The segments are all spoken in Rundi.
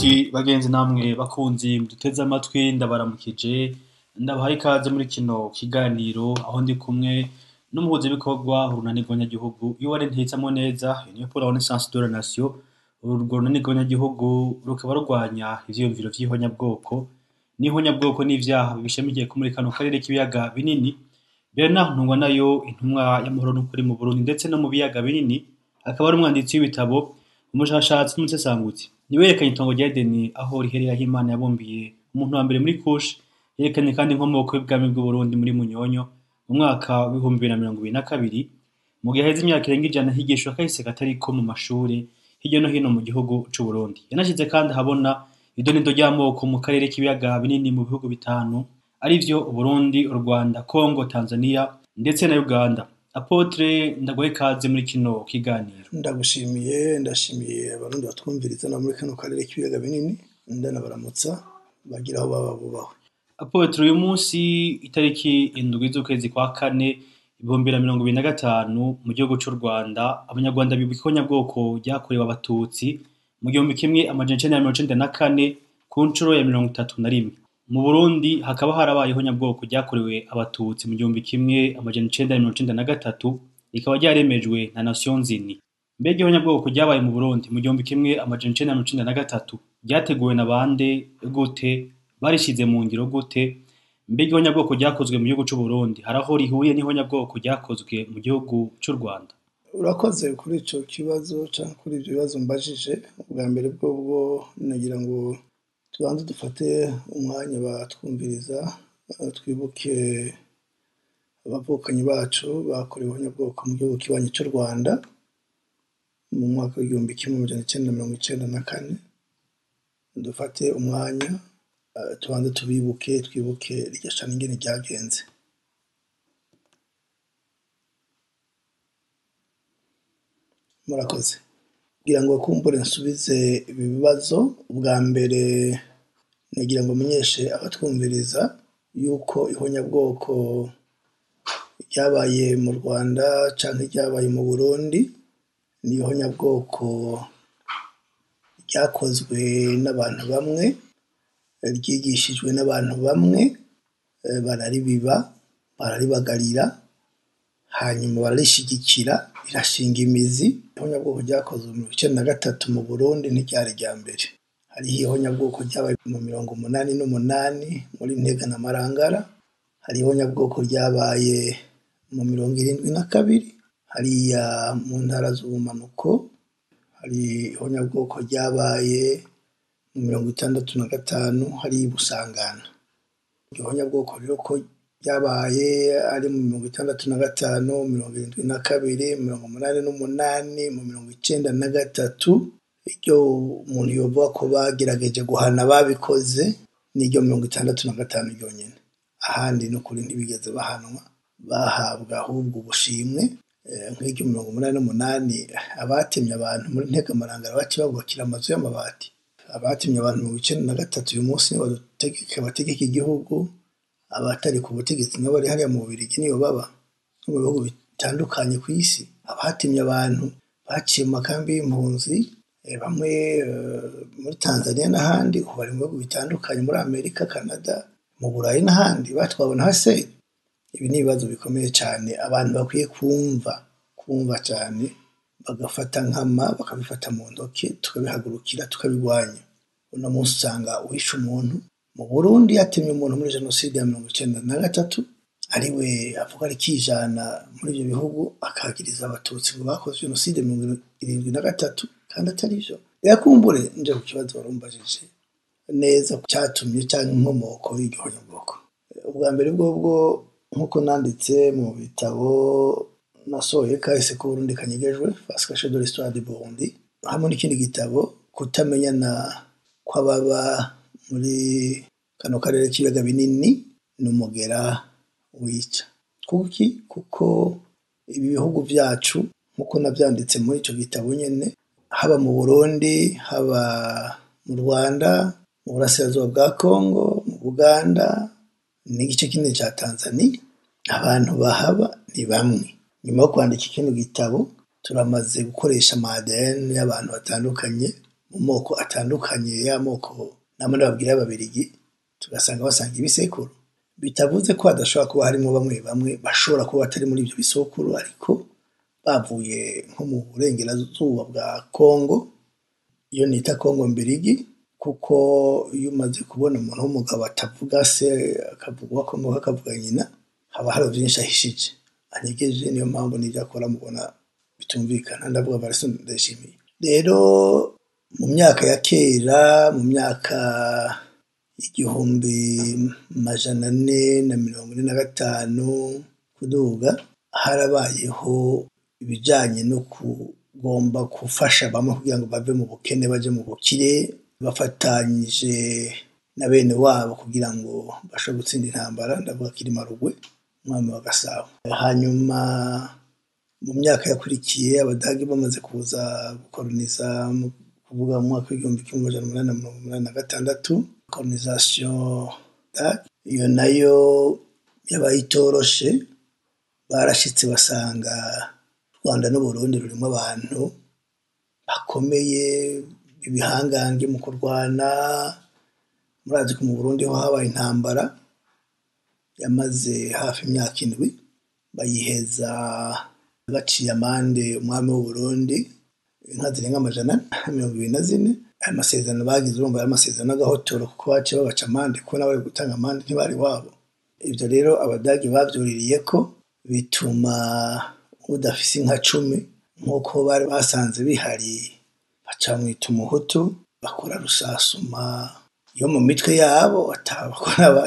Nshuti bagenzi namwe bakunzi muduteze amatwi, ndabaramukije, ndabahaye ikaze muri kino kiganiro aho ndi kumwe n'umuhuzabikorwa urunani rw'abanyagihugu URN Ntitsamwo neza, Union pour la Renaissance de la Nation. Urwo runani rw'abanyagihugu rukaba rurwanya ivyiyumviro vy'ihonyabwoko n'ihonyabwoko n'ivyaha bishamikiye ko muri kano karere k'ibiyaga binini. Bernard Ntungwanayo, intumwa y'amahoro n'ukuri mu Burundi ndetse no mu biyaga binini, akaba ari umwanditsi w'ibitabo, umushakashatsi n'umusesanguzi. Niwe yerekanye itongo rya Edeni aho riherereye, aho Imana yabumbiye umuntu wa mbere muri Kushi. Yerekanye kandi inkomoko y'ubwami bw'Uburundi muri Munyonyo mu mwaka w'2022, mu gihe haheze imyaka irenga 100 higishwa kahise katariko mu mashure hirya no hino mu gihugu c'Uburundi. Yanashize kandi ahabona idonido ry'amoko mu karere k'ibiyaga binini mu bihugu bitanu, arivyo Uburundi, Urwanda, Congo, Tanzania ndetse na Uganda. Apotre, ndaguhe ikaze muri kino kiganiro. Ndagushimiye, ndashimiye abarundi batwumviriza no muri kano karere k'ibiyaga binini, ndanabaramutsa bagira aho baba bubahwe. Apotre, uyu munsi itariki 7 z'ukwezi kwa kane 2025 mu gihugu c'u Rwanda, abanyarwanda bibuka ihonyabwoko ryakorewe abatutsi mu 1994 ku nshuro ya 31. Mu Burundi hakaba harabaye ihonyabwoko ryakorewe abatutsi mu 1993, rikaba ryaremejwe na Nations Unies. Mbega ihonyabwoko ryabaye mu Burundi mu 1993 ryateguwe na bande, gute, barishize mu ngiro gute? Mbega ihonyabwoko ryakozwe mu gihugu c'Uburundi hari aho rihuriye n'ihonyabwoko ryakozwe mu gihugu c'u Rwanda? Urakoze kuri ico kibazo canke kuri ivyo bibazo mbajije. Ubwa mbere bwobwo nagira ngo tubanze dufate umwanya batwumviriza, twibuke abavukanyi bacu bakorewe ihonyabwoko mu gihugu kibanyi c'u Rwanda mu mwaka w'1994. Dufate umwanya tubanze tubibuke, twibuke iryo shano ingene ryagenze. Murakoze. Kugira ngo kumbure nsubize ibi bibazo, ubwa mbere nagira ngo menyeshe abatwumviriza yuko ihonyabwoko ryabaye mu Rwanda canke ryabaye mu Burundi ni ihonyabwoko ryakozwe n'abantu bamwe, ryigishijwe n'abantu bamwe, bararibiba, bararibagarira, hanyuma bararishigikira, rirashinga imizi. Ihonyabwoko ryakozwe mu 1993 mu Burundi ntiryari irya mbere. Hariho ihonyabwoko ryabaye mu 88 muri Ntega na Marangara, hariho ihonyabwoko ryabaye mu 72 hariya mu ntara z'ubumanuko, hari ihonyabwoko ryabaye mu 65 hariya i Busangana. Iryo honyabwoko rero ko ryabaye ari mu 65, 72, 88, mu 93, iryo umuntu yovuga ko bagerageje guhana ababikoze n'iryo 65 ryonyene. Ahandi n'ukuri ntibigeze bahanwa, bahabwa ahubwo ubushimwe. Nk'iryo 88 abatemye abantu muri Ntega Marangara baciye babubakira amazu y'amabati. Abatemye abantu mu 93 uyu munsi nibo bategeka igihugu, abatari ku butegetsi nabo bari hariya mu Bubirigi niyo baba, no mu bihugu bitandukanye kw'isi. Abatemye abantu baciye mu makambi y'impunzi, bamwe muri Tanzania n'ahandi, ubu bari mu bihugu bitandukanye muri Amerika, Canada, mu Burayi n'ahandi, batwawe na HCR. Ibi ni ibibazo bikomeye cane abantu bakwiye kumva cane, bagafata nkama, bakabifata mu ntoke, tukabihagurukira, tukabirwanya. Uno munsi usanga uwishe umuntu mu Burundi yatemye umuntu muri jenoside ya 93, ariwe avuga arikijana muri ivyo bihugu, akagiriza abatutsi ngo bakoze jenoside 73 kandi atari vyo. Reka kumbure nje ku kibazo warumbajije neza catumye canke inkomoko y'iryo honyabwoko. Ubwa mbere bwobwo nkuko nanditse mu bitabo nasohoye kahise k'Uburundi kanyegejwe, Face cachée de l'histoire du Burundi, hamwe n'ikindi gitabo kutamenyana kw'ababa muri kano karere k'ibiyaga binini n'umugera wica. Kuki? Kuko ibi bihugu vyacu nkuko navyanditse muri ico gitabo nyene, haba mu Burundi, haba mu Rwanda, mu burasirazuba bwa Congo, mu Buganda n'igice kinini ca Tanzania, abantu bahaba ni bamwe. Nyuma yo kwandika kino gitabo, turamaze gukoresha ama ADN y'abantu batandukanye mu moko atandukanye y'amoko namwe ndababwira y'ababirigi, tugasanga basanga ibisekuru. Bitavuze ko hadashobora kuba harimwo bamwe bamwe bashobora kuba batari muri ivyo bisokuru, ariko bavuye nko mu burengerazuba bwa Kongo, iyo nita Kongo mbirigi, kuko iyo umaze kubona umuntu w'umugabo atavuga se, akavuga uwo akomoka, akavuga nyina, haba hari vyinshi ahishije anyegeje. Niyo mpamvu n'ivyo akora mubona bitumvikana. Ndavuga Valens Ndayishimiye. Rero mu myaka ya kera, mu myaka 1445 kuduga, harabayeho ibijanye no kugomba gufasha bamwe kugira ngo bave mu bukene baje mu bukire, bafatanyije na bene wabo kugira ngo bashobore gutsinda intambara. Ndavuga Kirima Rugwe, umwami wa Gasabo. Hanyuma mu myaka yakurikiye, abadagi bamaze kuza gukoroniza, mu kuvuga mu mwaka w'1886, colonisation, iyo nayo yabaye itoroshe. Barashitse basanga Rwanda n'Uburundi rurimwo abantu bakomeye, ibihangange mu kurwana. Murazi ko mu Burundi ho habaye intambara yamaze hafi imyaka 7, bayiheza baciye amande umwami w'Uburundi inka zirenga 424. Ayo masezerano bagize, urumva yari amasezerano y'agahotoro, kuko baciye babaca amande, kuko n'abari gutanga amande ntibari iwabo. Ivyo rero abadagi babvyuririyeko, bituma udafise inka 10 nk'uko bari basanze bihari baca bamwita umuhutu, bakora rusasuma yo mu mitwe yabo.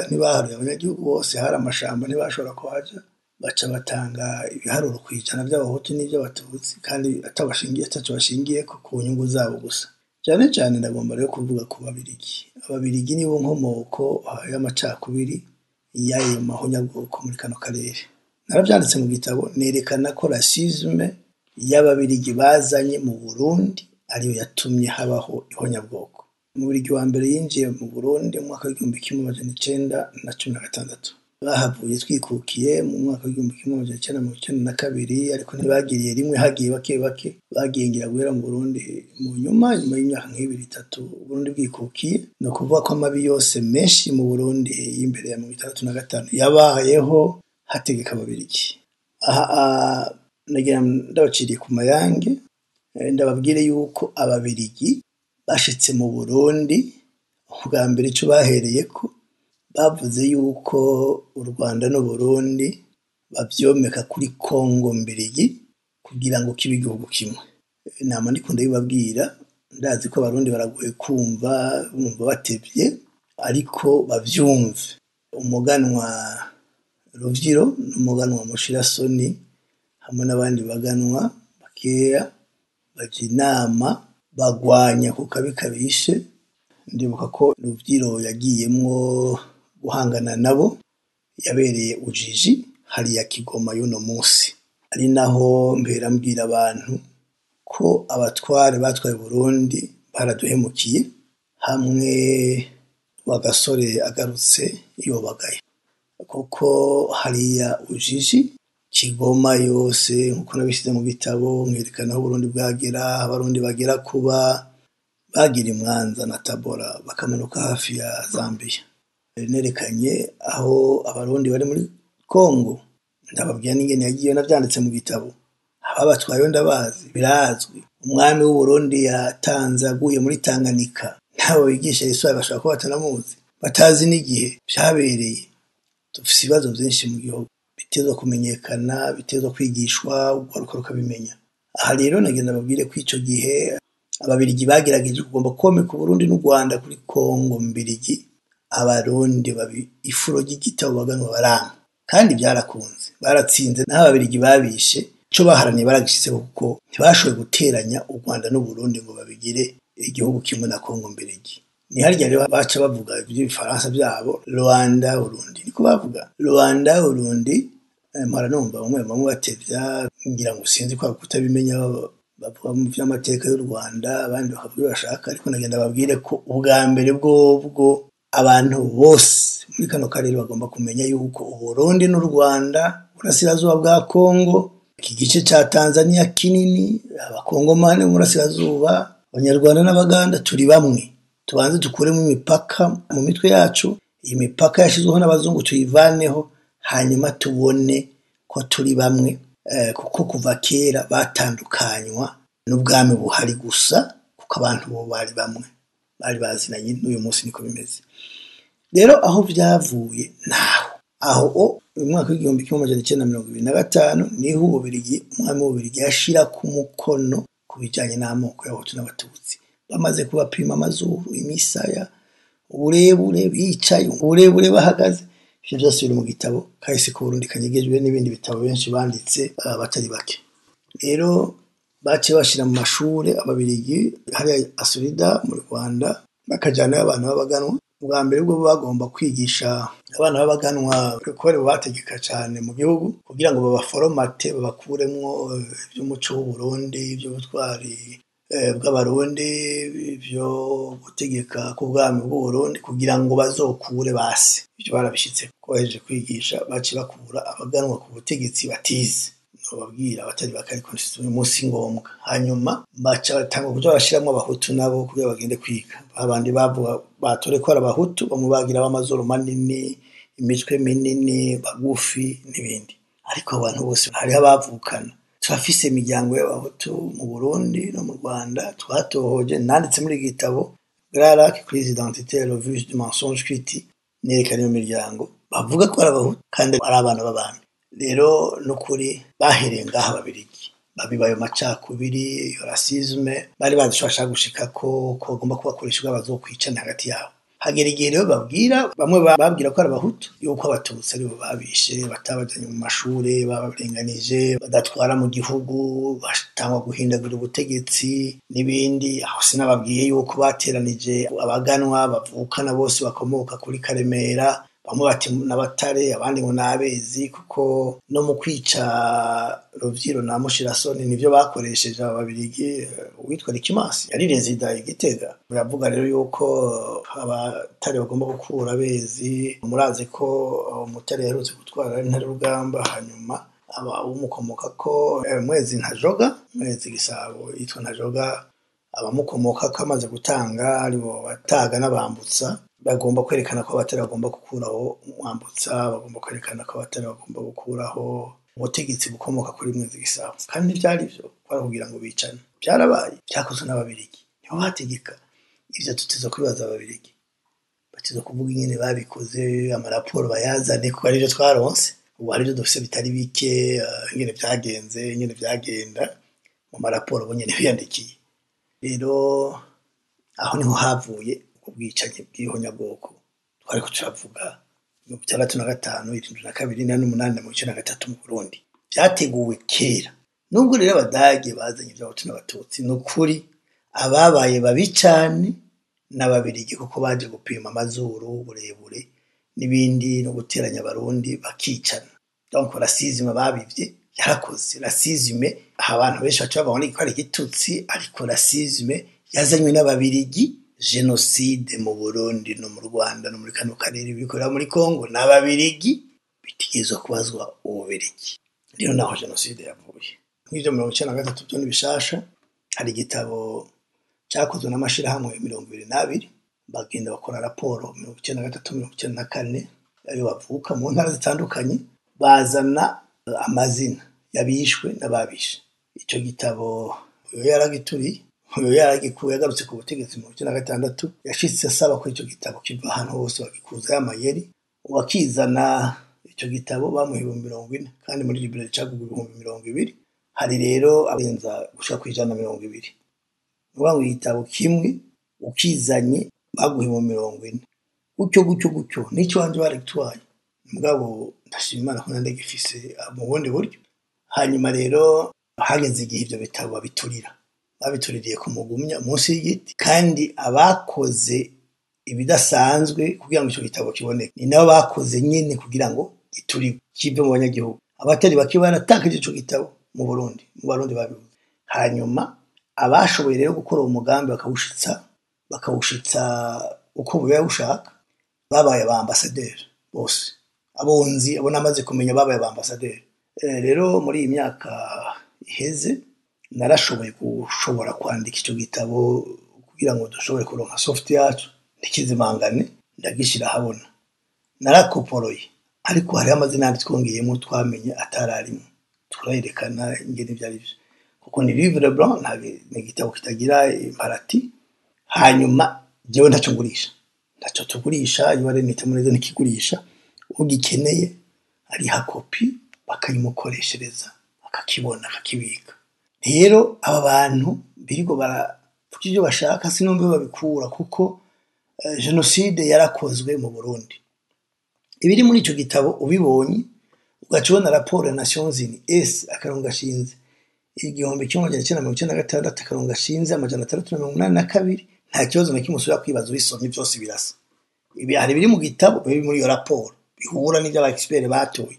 Ntibaharuye abanyagihugu bose, hari amashamba ntibashobora kuhaja, baca batanga ibiharuro kw'ijana vy'abahutu n'ivy'abatutsi, kandi ataco bashingiyeko, ku nyungu zabo gusa. Cane cane ndagomba rero kuvuga ku babirigi. Ababirigi nibo nkomoko y'amacakubiri y'ayo mahonyabwoko muri kano karere. Naravyanditse mu gitabo, nerekana ko racisme y'ababirigi bazanye mu Burundi ariyo yatumye habaho ihonyabwoko. Umubirigi wa mbere yinjiye mu Burundi mu mwaka w'1916. Bahavuye twikukiye mu mwaka w'1992, ariko ntibagiriye rimwe, hagiye bake bake. Bagiye ngira guhera mu Burundi mu nyuma, nyuma y'imyaka nk'ibiri itatu Uburundi bwikukiye. Ni ukuvuga ko amabi yose menshi mu Burundi y'imbere ya 65 yabayeho hategeka ababirigi. Aha nagira ndabaciriye ku mayange, ndababwire yuko ababirigi bashitse mu Burundi ubwa mbere ico bahereyeko, bavuze yuko u Rwanda n'Uburundi bavyomeka kuri Kongo mbirigi kugira ngo kibe igihugu kimwe. Nama ndiko ndabibabwira, ndazi ko abarundi baragoye kumva, bumva batevye, ariko bavyumve. Umuganwa Ruvyiro n'umuganwa Mushirasoni hamwe n'abandi baganwa bakeya baja inama, bagwanya ku kabi kabishe. Ndibuka ko Ruvyiro yagiyemwo guhangana nabo, yabereye Ujiji hariya Kigoma y'uno munsi. Ari naho mpera mbwira abantu ko abatware batwaye Burundi baraduhemukiye, hamwe Rwagasore agarutse yobagaye, kuko hariya Ujiji Kigoma yose, nkuko nabishize mu gitabo, nkerekana aho Uburundi bwagera, abarundi bagera kuba bagira i Mwanza na Tabora, bakamanuka hafi ya Zambia. Nerekanye aho abarundi bari muri Kongo, ndababwira n'ingene yagiyeyo, navyanditse mu gitabo. Ababatwayeyo ndabazi, birazwi. Umwami w'Uburundi yatanze aguye muri Tanganyika, n'abo bigisha histoire bashobora kuba batanamuzi, batazi n'igihe vyabereye. Dufise ibibazo vyinshi mu gihugu bitegerezwa kumenyekana, bitegerezwa kwigishwa, urwaruka rukabimenya. Aha rero nagenda babwire ko ico gihe ababirigi bagerageje kugomba kwomeka Uburundi n'u Rwanda kuri Kongo mbirigi, abarundi babi ifuro ry'igitabo baganwa baranka, kandi vyarakunze, baratsinze. Naho ababirigi babishe, ico baharaniye baragishitseko, kuko ntibashoboye guteranya u Rwanda n'Uburundi ngo babigire igihugu kimwe na Kongo mbirigi. Ni harya rero baca bavuga ivy'ibifaransa vyabo, Rwanda Urundi, niko bavuga Rwanda Urundi. Mpora numva bamwe bamwe batevya, ngira ngo sinzi ko kutabimenya, bavuga mu vy'amateka y'u Rwanda, abandi bakavuga ibyo bashaka, ariko nagenda babwire ko ubwa mbere bwobwo abantu bose muri kano karere bagomba kumenya yuko Uburundi n'u Rwanda, burasirazuba bwa Kongo, iki gice ca Tanzania kinini, abakongomani mu burasirazuba, Abanyarwanda n'Abaganda turi bamwe. Tubanze dukuremo imipaka mu mitwe yacu, iyi mipaka yashyizweho n'abazungu tuyivaneho, hanyuma tubone ko turi bamwe, kuko kuva kera batandukanywa n'ubwami buhari gusa, kuko abantu bo bari bamwe, bari bazinanye, n'uyu munsi niko bimeze. Rero aho vyavuye naho aho mu mwaka w'1925 niho Ububirigi, umwami w'Ububirigi yashira ku mukono ku bijanye n'amoko y'Abahutu n'Abatutsi. Bamaze kubapima amazuru, imisaya, uburebure bicaye, uburebure bahagaze, ivyo vyose biri mu gitabo kahise k'Uburundi kanyegejwe n'ibindi bitabo benshi banditse batari bake. Rero baciye bashira mu mashure Ababirigi hariya Asurida mu Rwanda, bakajanayo abana b'abaganwa. Ubwa mbere bwo bagomba kwigisha abana b'abaganwa kuko aribo bategeka cane mu gihugu, kugira ngo babaforomate babakuremwo ivy'umuco w'Uburundi, ivy'ubutwari bw'Abarundi, ivyo gutegeka k'ubwami bw'Uburundi, kugira ngo bazokure base. Ivyo barabishitse ko bahejeje kwigisha baciye bakura abaganwa ku butegetsi batize. Nobabwira abatari bake ariko uyu munsi ngombwa. Hanyuma baca batangura kuja barashiramwo Abahutu nabo kugira bagende kwiga. Babandi bavuga batore ko ari Abahutu, bamwe bagira b'amazuru manini, imitwe minini, bagufi n'ibindi. Ariko abantu bose hariho abavukana. Turafise imiryango y'Abahutu mu Burundi no mu Rwanda, twatohoje, nanditse muri iki gitabo Grand Lac, crise identitaire, refuge du mensonge critique, nerekana iyo miryango bavuga ko ari Abahutu kandi ari abana b'abami. Rero nukuri bahereye ngaha Ababirigi babiba ayo macakubiri, iyo racisme, bari bazi ico bashaka gushikako, ko bagomba kubakoresha kugira bazokwicane hagati yabo. Hagera igihe rero babwira bamwe babwira ko ari Abahutu yuko Abatutsi aribo babishe, batabajanye mu mashure, babarenganije, badatwara mu gihugu, batangwa guhindagura ubutegetsi n'ibindi. Aho sinababwiye yuko bateranije abaganwa bavukana bose bakomoka kuri Karemera, bamwe bati n'Abatare, abandi ngo n'Abezi, kuko no mu kwica Ruvyiro na Mushirasoni nivyo bakoresheje aba Babirigi. Uwitwa Rikimasi yari rezida i Gitega, yavuga rero yuko Abatare bagomba gukura Abezi. Murazi ko Umutare yaherutse gutwara intare rugamba, hanyuma aba umukomokako Mwezi Ntajoga, Mwezi Gisabo yitwa Ntajoga, abamukomokako amaze gutanga aribo Bataga n'Abambutsa, bagomba kwerekana ko Abatare bagomba gukuraho Mwambutsa, bagomba kwerekana ko Abatare bagomba gukuraho ubutegetsi bukomoka kuri Mwezi Gisabo. Kandi ntivyari vyo, kwari kugira ngo bicane. Vyarabaye, vyakozwe n'Ababirigi, nibo bategeka. Ivyo tuteza kwibaza Ababirigi, bateza kuvuga ingene babikoze, amaraporo bayazane, kuko arivyo twaronse ubu, arivyo dufise bitari bike, ingene vyagenze, ingene vyagenda mu maraporo bo nyene biyandikiye. Rero aho niho havuye ubwicanyi bw'ihonyabwoko twariko turavuga 65, 72, 8, 93 mu Burundi. Vyateguwe kera. Nubwo rero Abadage bazanye ivy'Abahutu n'Abatutsi, ni ukuri ababaye babi cane n'Ababirigi, kuko baje gupima amazuru, uburebure n'ibindi, no guteranya Abarundi bakicana. Donc racisme babivye yarakoze. Racisme aha abantu benshi baca babona ko ari igitutsi, ariko racisme yazanywe n'Ababirigi. Jenoside mu Burundi no mu Rwanda no muri kano karere bikorera muri Congo n'Ababirigi, bitegerezwa kubazwa Ububirigi. Rero naho jenoside yavuye nk'ivyo 93 vyo ni bishasha. Hari igitabo cakozwe n'amashirahamwe 22, bagenda bakora raporo 93, 94, ayo bavuka mu ntara zitandukanye, bazana amazina y'abishwe n'ababishe. Ico gitabo uyo yaragituriye, uyo yaragikuye, yagarutse ku butegetsi mu 96, yashitse asaba ko ico gitabo kiva ahantu hose bagikuza y'amayeri. Uwakizana ico gitabo bamuha 40,000, kandi muri librairie cagurwa 20,000. Hari rero arenza gushika kw'120. Nukuvuga ngo igitabo kimwe ukizanye baguha 40,000, gutyo gutyo gutyo. N'ico wanje baragitwaye, mugabo ndashima Imana ko nari ndagifise mu bundi buryo. Hanyuma rero hageze igihe ivyo bitabo babiturira, babituririye ku mugumya munsi y'igiti, kandi abakoze ibidasanzwe kugira ngo ico gitabo kiboneke ni nabo bakoze nyene kugira ngo giturigwe kive mu banyagihugu. Abatari bake baratakaje ico gitabo mu Burundi, mu Barundi babibuze. Hanyuma abashoboye rero gukora uwo mugambi bakawushitsa uko buba bushaka, babaye aba ambasaderi bose. Abonzi abo namaze kumenya babaye aba ambasaderi. Rero muri iyi myaka iheze Narashoboye gushobora kwandika ico gitabo kugira ngo dushobore kuronka soft yacu ntikizimangane, ndagishira ahabona. Narakoporoye, ariko hariho amazina yandi twongeyemo twamenye atararimwo, turerekana ingene ivyo ari vyo, kuko ni livre blanc, ni igitabo kitagira imparati. Hanyuma jewe ntaco ngurisha, ntaco tugurisha, iyo ari neza ntikigurisha. Ugikeneye ariha kopi bakayimukoreshereza, akakibona, akakibika. Rero aba bantu biriko baravuga ivyo bashaka, sinumva iyo babikura, kuko jenoside yarakozwe mu Burundi. Ibiri muri ico gitabo ubibonye, ugaca ubona raporo ya Nations Unies S akarongo gashinze 1996 akarongo gashinze 682, nta kibazo na kimwe usubira kwibaza, ubisomye vyose birasa. Ibi hari biri mu gitabo, biri muri iyo raporo, bihura n'ivyo aba expert batoye.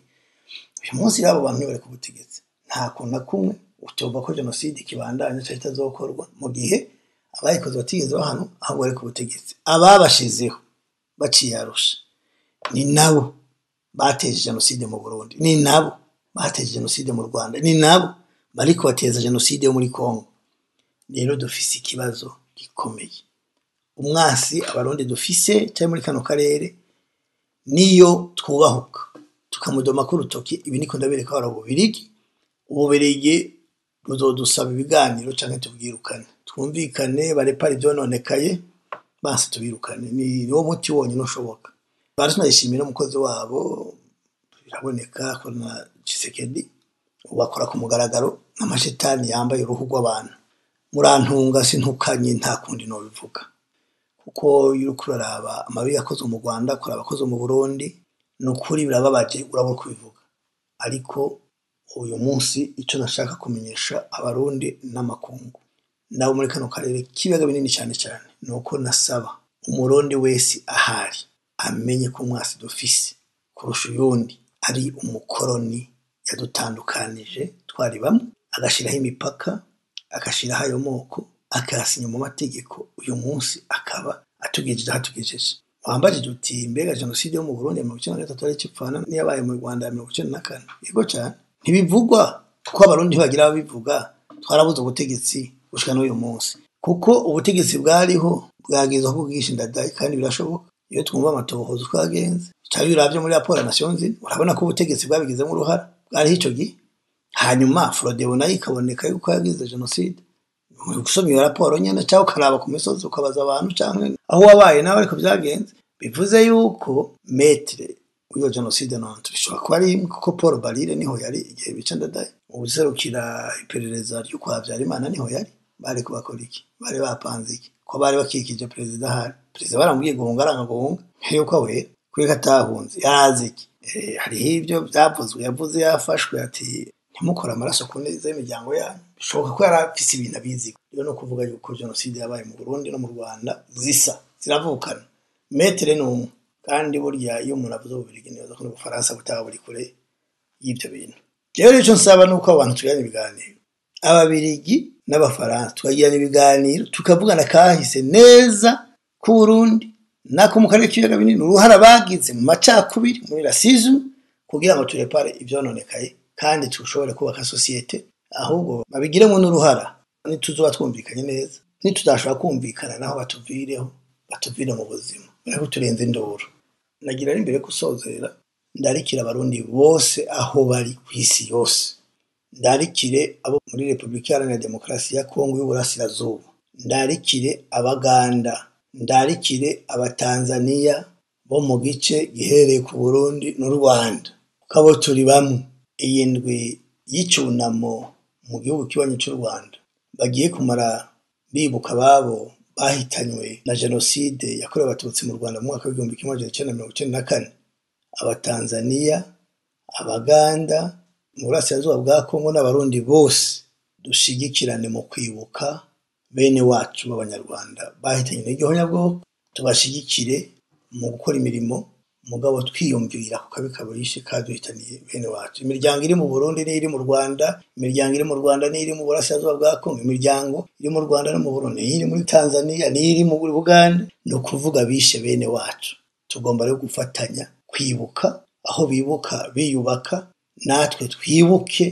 Uyu munsi rero abo bantu ntibari ku butegetsi, nta kuntu na kumwe utova ko jenoside ikibandanya canke itazokorwa mu gihe abayikoze batigeze bahanwa, ahubwo bari ku butegetsi. Ababashizeho baciye Arusha ni nabo bateje jenoside mu Burundi, ni nabo bateje jenoside mu Rwanda, ni nabo bariko bateza jenoside yo muri Congo. Rero dufise ikibazo gikomeye. Umwasi abarundi dufise canke muri kano karere, niyo twubahuka tukamudomako urutoki. Ibi niko ndabereka hari Ububirigi. Ububirigi buzodusaba ibiganiro canke tubwirukane, twumvikane, barepare ivyononekaye, basi tubirukane. Ni wo muti wonyene ushoboka. Bari tunayishimira umukozi wabo, biraboneka ko na Tshisekedi bakora ku mugaragaro n'amashetani yambaye uruhu rw'abantu. Murantunga sintukanye, nta kundi nobivuga, kuko iyo uriko uraraba amabi yakozwe mu Rwanda, kuraba akozwe mu Burundi, ni ukuri birababaje, urabura uko ubivuga. Ariko uyu munsi ico nashaka kumenyesha abarundi n'amakungu nabo muri kano karere k'ibiyaga binini cane cane, ni uko nasaba umurundi wese ahari amenye ko umwasi dufise kurusha uyundi ari umukoroni yadutandukanije twari bamwe, agashiraho imipaka, agashiraho ayo moko, akayasinya mu mategeko. Uyu munsi akaba atugejeje aho atugejeje. Wambajije uti mbega jenoside yo mu Burundi ya 1993 ari icipfana n'iyabaye mu Rwanda ya 1994? Yego cane, ntibivugwa kuko abarundi ntibagira ababivuga. Twarabuze ubutegetsi gushika n'uyu munsi, kuko ubutegetsi bwariho bwagezwa ko bwishe Ndadaye, kandi birashoboka iyo twumva amatohoza uko yagenze, canke iyo uravye muri raporo ya Nations Unies urabona ko ubutegetsi bwabigizemwo uruhara, bwariho ico gihe. Hanyuma Frodebu nayo ikaboneka yuko yagize jenoside. Usomye iyo raporo nyene, canke ukaraba ku misozi ukabaza abantu, canke aho wabaye nawe, ariko vyagenze. Bivuze yuko maître w'iyo jenoside nontre ishobora kuba ari imwe, kuko Paul Barril niho yari igihe bica Ndadaye, uwuserukira iperereza ryo kwa Habyarimana niho yari. Bariko bakora iki? Bari bapanze iki? Ko bari bakikije perezida ahari? Perezida baramubwiye guhunga, aranga guhunga, yuko awera kureka atahunze, yarazi iki? Hariho ivyo vyavuzwe, yavuze yafashwe ati ntimukore amaraso ku neza y'imiryango yanyu. Bishoboka ko yari afise ibintu abizi. Rero no kuvuga yuko jenoside yabaye mu Burundi no mu Rwanda zisa, ziravukana, maître ni umwe. Kandi burya iyo umuntu avuze Ububirigi, nibaza ko n'Ubufaransa butaba buri kure y'ivyo bintu. Jewe rero ico nsaba nuko abo bantu tugirana ibiganiro, ababirigi n'abafaransa, tukagirana ibiganiro, tukavugana kahise neza k'Uburundi nako mu karere k'ibiyaga binini, uruhara bagize mu macakubiri, muri racisme, kugira ngo turepare ivyononekaye kandi dushobore kubaka société. Ahubwo babigiremo n'uruhara. Nituzoba twumvikanye neza, nitudashobora kumvikana naho batuvireho, batuvire mu buzima, bariko turenze induru. Nagira ari imbere yo gusozera, ndarikira abarundi bose aho bari kw'isi yose, ndarikire abo muri Repubulika Iharanira Demokarasi ya Kongo y'Uburasirazuba, ndarikire abaganda, ndarikire abatanzaniya bo mu gice giherereye ku Burundi n'u Rwanda, kuko abo turi bamwe. Iyi ndwi y'icunamo mu gihugu kibanyi c'u Rwanda bagiye kumara bibuka ababo bahitanywe na jenoside yakorewe abatutsi mu Rwanda mu mwaka w'1994, abatanzaniya, abaganda mu burasirazuba bwa Kongo n'abarundi bose dushigikirane mu kwibuka bene wacu b'abanyarwanda bahitanywe n'iryo honyabwoko, tubashigikire mu gukora imirimo, mugabo twiyumvira ku kabi kaboyishe kaduhitaniye bene wacu. Imiryango iri mu Burundi n'iri mu Rwanda, imiryango iri mu Rwanda n'iri mu burasirazuba bwa Kongo, imiryango iri mu Rwanda no mu Burundi, n'iri muri Tanzania, n'iri mu Buganda, ni ukuvuga bishe bene wacu. Tugomba rero gufatanya kwibuka, aho bibuka biyubaka, natwe twibuke.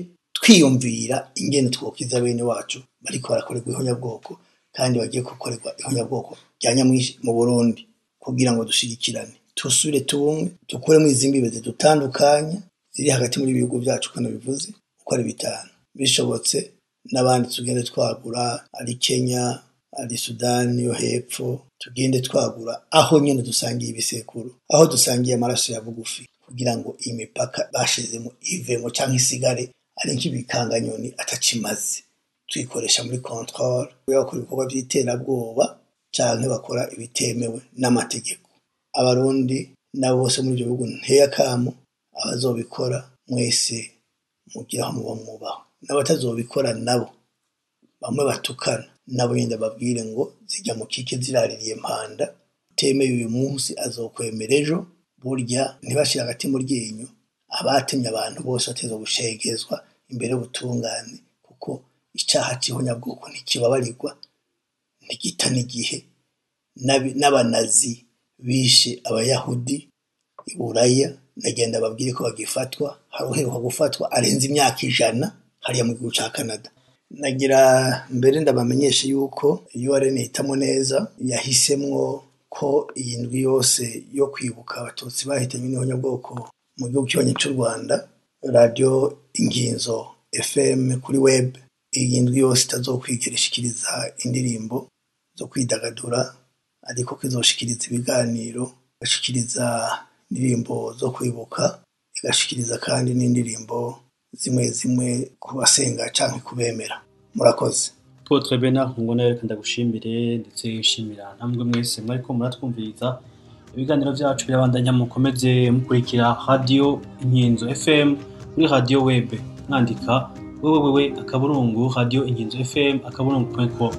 Twiyumvira ingene twokiza bene wacu bariko barakorerwa ihonyabwoko kandi bagiye gukorerwa ihonyabwoko rya nyamwinshi mu Burundi, kugira ngo dushigikirane, tusubire tubumwe, dukuremo izi mbibe zidutandukanya ziri hagati muri ibihugu byacu uko nabivuze uko ari bitanu. Bishobotse n'abandi tugende twagura, ari Kenya, ari Sudani yo hepfo, tugende twagura aho nyene dusangiye ibisekuru, aho dusangiye amaraso ya bugufi, kugira ngo iyi mipaka bashizemo ivemo canke isigare ari nk'ibikanganyoni atacimaze. Tuyikoresha muri control, bakora ibikorwa vy'iterabwoba canke bakora ibitemewe n'amategeko. Abarundi nabo bose muri ivyo bihugu nteye akamo, abazobikora mwese mugira aho muba mwubaho, n'abatazobikora nabo bamwe batukana nabo nyene babwire ngo zijya mu kike ziraririye mpanda, utemeye uyu munsi azokwemera ejo. Burya ntibashire hagati mu ryinyo, abatemye abantu bose bategerezwa gushegezwa imbere y'ubutungane, kuko icaha c'ihonyabwoko ntikibabarirwa, ntigita n'igihe. N'abanazi bishe abayahudi i Buraya, nagenda babwire ko bagifatwa, hari uheruka gufatwa arenze imyaka 100 hariya mu gihugu ca Canada. Nagira mbere ndabamenyeshe yuko URN ihitamwo neza yahisemwo ko iyi ndwi yose yo kwibuka abatutsi bahitanywe n'ihonyabwoko mu gihugu kibanyi c'u Rwanda, radio Inginzo FM kuri web, iyi ndwi yose itazokwigera ishikiriza indirimbo zo kwidagadura, ariko ko izoshikiriza ibiganiro, igashikiriza indirimbo zo kwibuka, igashikiriza kandi n'indirimbo zimwe zimwe ku basenga canke kubemera. Murakoze. Apotre Bernard Nkungona, reka ndagushimire ndetse nshimira namwe mwese mwariko muratwumviriza. Ibiganiro vyacu birabandanya, mukomeze mukurikira Radio Inkinzo FM kuri radio web, mwandika www akaburungu radio inkinzo fm akaburungu .com.